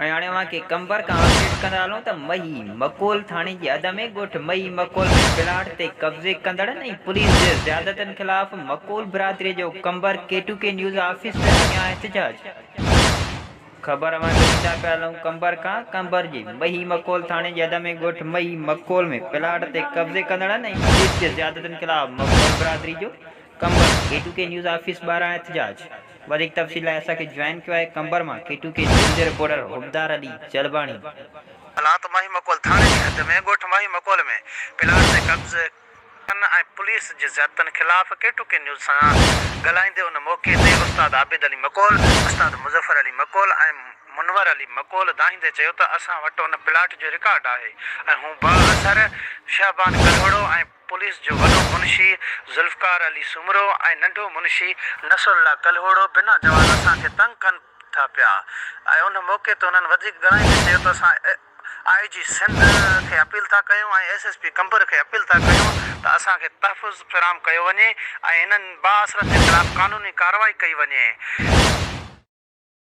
۽ هاڻي اوهان کي قمبر کان اپڊيٽ ڪندا هلون ته مهي مڪول ٿاڻي جي حد ۾ ڳوٺ مهي مڪول ۾ پلاٽ تي قبضي ڪندڙن ۽ پوليس جي زيادتين خلاف مڪول برادري جو Qambar K two K news office اڳيان احتجاج. خبر اوهان کي ڏيندا پيا هلون قمبر کان قمبر جي مهي مڪول ٿاڻي جي حد ۾ ڳوٺ مهي مڪول ۾ پلاٽ تي قبضي ڪندڙن ۽ پوليس جي زيادتين خلاف مڪول برادري جو Qambar K two K news office ٻاهران احتجاج، وڌيڪ تفصيل لاء اسان کي جوائن ڪيو آهي قمبر مان ڪي ٽو ڪي نيوز جي رپورٽر حبدار علي جلباڻي. حالات ماهي مڪول ٿاڻي جي حد ۾ ڳوٺ ماهي مڪول ۾ پلاٽ تي قبض ڪن ۽ پوليس جي زيادتن خلاف ڪي ٽو ڪي نيوز سان ڳالهائيندي ان موقعي تي استاد عابد علي مڪول، استاد مظفر علي مڪول ۽ منور علي مڪول دانهيندي چيو ته اسان وٽ ان پلاٽ جو رڪارڊ آهي ۽ هو بااثر شهبان ڪلهوڙو ۽ پوليس جو وڏو منشي ذوالفقار علي سومرو ۽ ننڍو منشي نصرالله ڪلهوڙو بنا جواز اسان کي تنگ ڪن ٿا پيا ۽ ان موقعي تي انهن وڌيڪ ڳالهائيندي چيو ته اسان آء جي سنڌ کي اپيل ٿا ڪيون ۽ ايس ايس پي قمبر کي اپيل ٿا ڪيون ته اسان کي تحفظ فراهم ڪيو وڃي ۽ انهن بااثرن جي خلاف قانوني ڪارروائي ڪئي وڃي.